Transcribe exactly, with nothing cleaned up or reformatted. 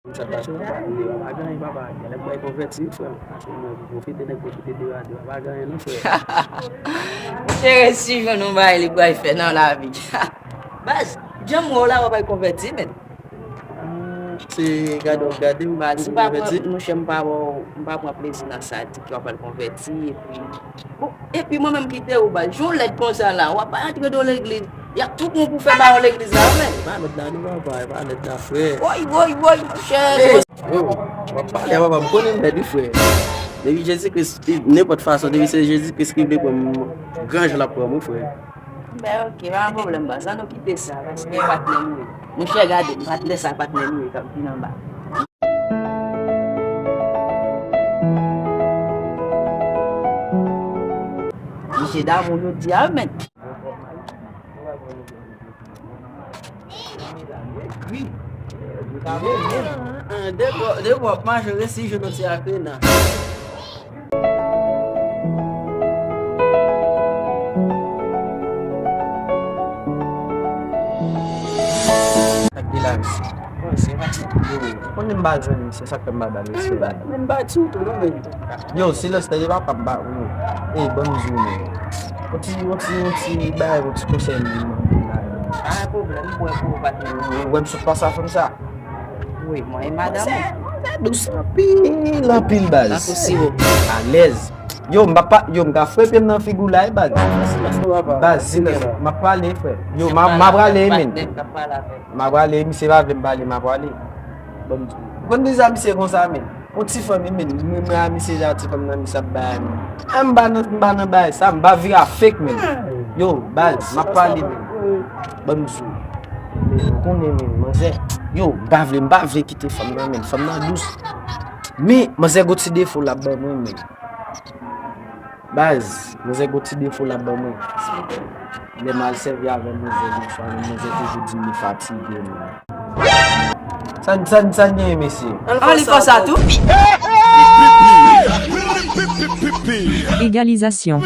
Sa pase, papa, m pa gen anyen, papa. Gen nèg bay konvèti, frè m. Pase mwen pwofite, nèg pwofite de a de a, pa gen anyen non, frè. Monchè, resi jwenn yon bagay li pral fè nan lavi. Baz, jan m wè w la, w ap al konvèti, men. Se gade w ap gade m, Baz, m pa pran, konvèti. Monchè, m pa pran, m pa pran plezi nan sa, di ke w ap al konvèti, epi Bon, epi mwen menm ki te ou bay, jan w lèd konsa la, w ap antre nan legliz. Y ap tout moun pou fè ba yon legliz la, men. E pa lèd la, non, papa, e pa lèd la, frè. Woy, woy, woy, monchè. Ey, yo, w ap pale a papa, m konnen m lèd, wi, frè. Depi Jezi Kris, nenpòt fason, depi se Jezi Kris ki vle pran m, gran jan l ap pran m, wi, frè. Ben, ok, pa gen pwoblèm, baz. Ann nou kite sa, paske e patnè m wi. Monchè, gade, patnè sa, patnè m wi, k ap vin anba. Misye damou jodi a, men. Depi w ap mache, resi jwenn yon ti akrena. Sa k gen la, mesye? Bon, se fatig, yo. Konnen m pa jwenn misye, sa k fè m pa ba l respè. Men m pa di w tou, non, men. Yo, silans, tande papa m ba ou. Ey, ban m di w, men. Yon ti, yon ti, yon ti bagay, yon ti konsèy m vin mande w la, yo. Pa gen pwoblèm, m prè pou ou, patnè. Ou wè m sot pase a fanm sa? Wi, mwen e madanm ou. Manzè, manzè dous anpil, anpil, baz. Tankou siwo. Alèz. Yo, m pa, yo, m ka frape m nan figi w la, wi, baz. Baz, silans, m ap pale, frè. Yo, m a, m a prale, men. M a prale, misye pa vle m pale, m a prale. Bon, m di w. Konn deja misye konsa, men. Yon ti fanm, men. Mwen, mwen a misye ja ti fanm nan, misye ap bay a, men. A, m pa nan, m pa nan bagay sa, m pa vire a fake, men. Yo, baz, m ap pale, men. Bon, m di w. Men, ou konnen, men, manzè. Yo, m pa vle, m pa vle kite fanm nan, men. Fanm nan dous. Men, manzè gon ti defo l ap ban mwen, men. Baz, manzè gon ti defo l ap ban mwen. Lè m al sèvi avè manzè yon swa, manzè toujou di m li fatige, men. Sa, sa, sa n genyen, mesye? An, li fè sa tou? Égalisation.